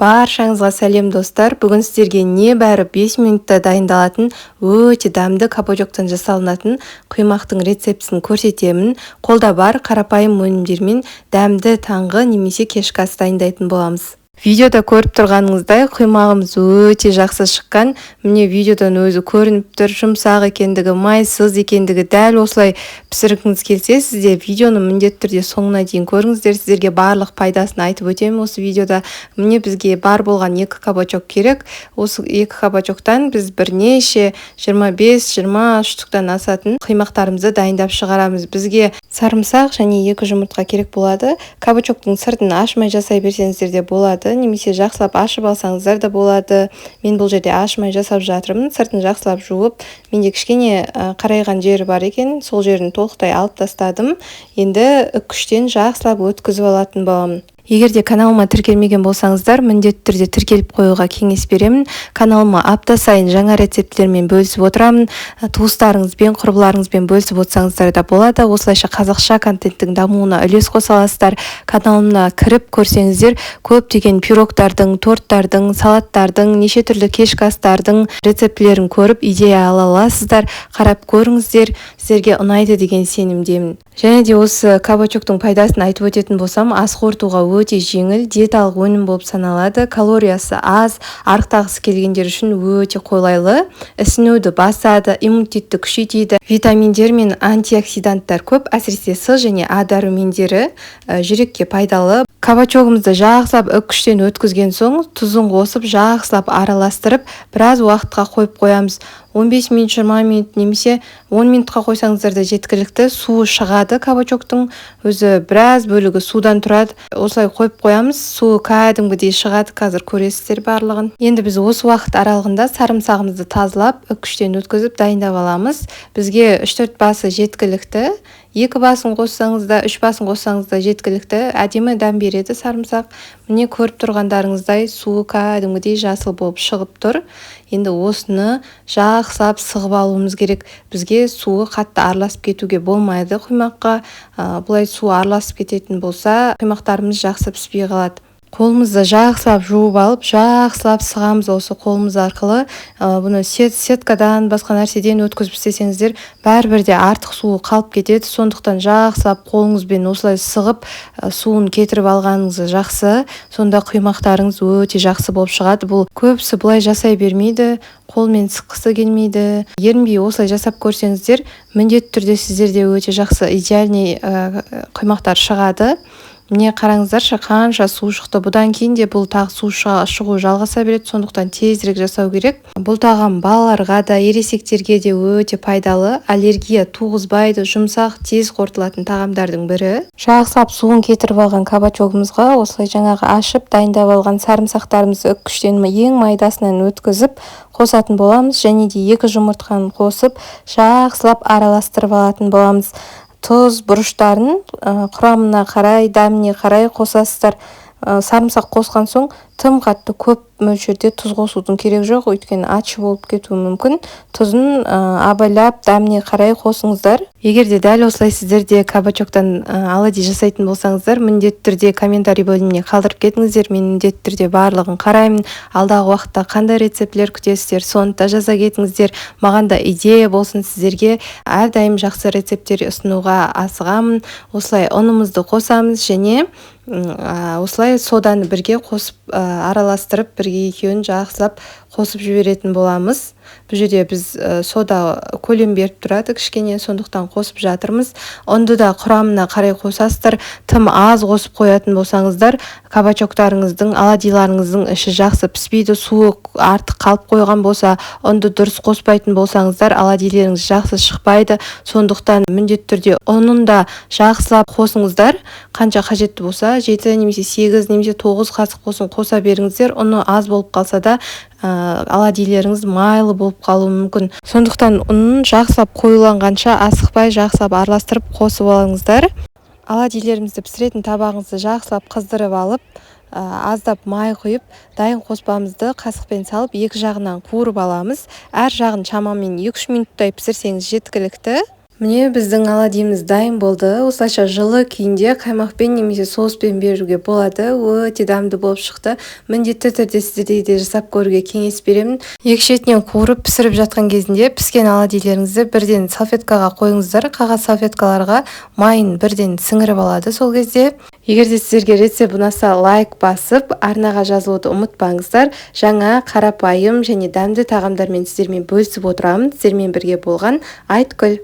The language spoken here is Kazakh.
Баршаңызға сәлем, достар! Бүгін сіздерге небәрі 5 минутта дайындалатын, өте дәмді кабачоктан жасалынатын құймақтың рецептісін көрсетемін. Қолда бар қарапайым өнімдермен дәмді таңғы немесе кешкі ас дайындайтын боламыз. Видеода көріп тұрғаныңыздай, құймағымыз өте жақсы шыққан. Міне, видеодан өзі көрініп тұр, жұмсақ екендігі, майсыз екендігі. Дәл осылай пісіргіңіз келсе, сізде видеоны міндетті түрде соңына дейін көріңіздер. Сіздерге барлық пайдасын айтып өтемін осы видеода. Міне, бізге бар болған екі кабачок керек. Осы екі кабачоктан біз бірнеше 25-20 штуктан асатын құймақтарымызды дайындап шығарамыз. Бізге сарымсақ және екі жұмыртқа керек болады. Кабачоктың сыртын ашмай жасай берсеңіздер де болады немесе жақсылап ашып алсаңыздар да болады. Мен бұл жерде ашмай жасап жатырмын. Сыртын жақсылап жуып, менде кішкене қарайған жері бар екен, сол жерін толықтай алып тастадым. Енді үккіштен жақсылап өткізіп алатын боламын. Егер де каналыма тіркелмеген болсаңыздар, міндетті түрде тіркеліп қоюға кеңес беремін. Каналыма апта сайын жаңа рецептілермен бөлісіп отырамын. Туыстарыңызбен, құрбыларыңызбен бөлісіп отырсаңыздар да болады. Осылайша қазақша контенттің дамуына үлес қоса аласыздар. Каналыма кіріп көрсеңіздер, көптеген пирогтардың, торттардың, салаттардың, неше түрлі кешкі астардың рецептілерін көріп, идея ала аласыздар. Қарап көріңіздер, сіздерге ұнайды деген сенімдемін. Және де осы кабачоктың пайдасын айтып өтетін болсам, ас қорытуға өте жеңіл, диеталық өнім болып саналады. Калориясы аз, арықтағысы келгендер үшін өте қолайлы. Ісінуді басады, иммунитетті күшейтеді. Витаминдер мен антиоксиданттар көп, әсіресе С және А дәрумендері жүрекке пайдалы. Кабачогымызды жақсылап үккіштен өткізген соң, тұзын қосып, жақсылап араластырып, біраз уақытқа қойып қоямыз. 15 минут, 20 минут немесе 10 минутқа қойсаңыздар да жеткілікті. Суы шығады, кабачоктың өзі біраз бөлігі судан тұрады. Осылай қойып қоямыз, суы кәдімгідей шығады, қазір көресіздер барлығын. Енді біз осы уақыт аралығында сарымсағымызды тазалап, үккіштен өткізіп, дайындап аламыз. Бізге 3-4 басы жеткілікті. Екі басын қоссаңыз да, үш басын қоссаңыз да жеткілікті. Әдемі дәм береді сарымсақ. Міне, көріп тұрғандарыңыздай, суы кәдімгідей жасыл болып шығып тұр. Енді осыны жақсылап сығып алуымыз керек. Бізге суы қатты араласып кетуге болмайды құймаққа. Бұлай су араласып кететін болса, құймақтарымыз жақсы піспей қалады. Қолымызды жақсылап жуып алып, жақсылап сығамыз осы қолымыз арқылы. Бұны сеткадан, басқа нәрседен өткізіп істесеңіздер, бәрібір де артық суы қалып кетеді. Сондықтан жақсылап қолыңызбен осылай сығып, суын кетіріп алғаныңыз жақсы. Сонда құймақтарыңыз өте жақсы болып шығады. Бұл көбісі бұлай жасай бермейді, қолмен сыққысы келмейді. Ерінбей осылай жасап көрсеңіздер, міндетті түрде сіздерде өте жақсы, идеальный құймақтар шығады. Міне, қараңыздаршы, қанша су шықты. Бұдан кейін де бұл тағы су шығу жалғаса береді, сондықтан тезірек жасау керек. Бұл тағам балаларға да, ересектерге де өте пайдалы, аллергия туғызбайды, жұмсақ, тез қорытылатын тағамдардың бірі. Жақсылап суын кетіріп алған кабачогымызға осылай жаңағы ашып дайындап алған сарымсақтарымызды үккіштен ең майдасынан өткізіп қосатын боламыз. Және де екі жұмыртқаны қосып, жақсылап араластырып алатын боламыз. Тұз, бұрыштарын құрамына қарай, дәміне қарай қосасыздар. Сарымсақ қосқан соң, тым қатты көп мөлшерде тұз қосудың керегі жоқ, өйткені ащы болып кетуі мүмкін. Тұзын абайлап, дәміне қарай қосыңыздар. Егер де дәл осылай сіздер де кабачоктан оладьи жасайтын болсаңыздар, міндетті түрде комментарий бөліміне қалдырып кетіңіздер. Мен міндетті түрде барлығын қараймын. Алдағы уақытта қандай рецептілер күтесіздер, соны да жаза кетіңіздер. Маған да идея болсын. Сіздерге әрдайым жақсы рецепттер ұсынуға асығамын. Осылай ұнымызды қосамыз және осылай соданы бірге қосып, араластырып, бірге екеуін жақсылап қосып жіберетін боламыз. Бұл жерде біз сода көлем беріп тұрады кішкене, сондықтан қосып жатырмыз. Ұнды да құрамына қарай қосасыздар. Тым аз қосып қоятын болсаңыздар, кабачоктарыңыздың, оладьиларыңыздың іші жақсы піспейді. Суы артық қалып қойған болса, ұнды дұрыс қоспайтын болсаңыздар, оладьилеріңіз жақсы шықпайды. Сондықтан міндетті түрде ұнын да жақсылап қосыңыздар. Қанша қажетті болса, жеті немесе сегіз немесе тоғыз қасық болсын, қоса беріңіздер. Ұны аз болып қалса да, оладьилеріңіз майлы болып қалуы мүмкін. Сондықтан ұнын жақсылап қоюланғанша асықпай, жақсылап араластырып қосып алыңыздар. Оладьилерімізді пісіретін табағыңызды жақсылап қыздырып алып, аздап май құйып, дайын қоспамызды қасықпен салып, екі жағынан қуырып аламыз. Әр жағын шамамен 2-3 минуттай пісірсеңіз жеткілікті. Міне, біздің оладьиміз дайын болды. Осылайша жылы күйінде қаймақпен немесе соуспен беруге болады. Өте дәмді болып шықты. Міндетті түрде сіздерге де жасап көруге кеңес беремін. Екі шетінен қуырып пісіріп жатқан кезінде піскен оладьилеріңізді бірден салфеткаға қойыңыздар. Қағаз салфеткаларға майын бірден сіңіріп алады сол кезде. Егер де сіздерге рецепт ұнаса, лайк басып, арнаға жазылуды ұмытпаңыздар. Жаңа, қарапайым және дәмді тағамдармен сіздермен бөлісіп отырамын. Сіздермен бірге болған Айткүл.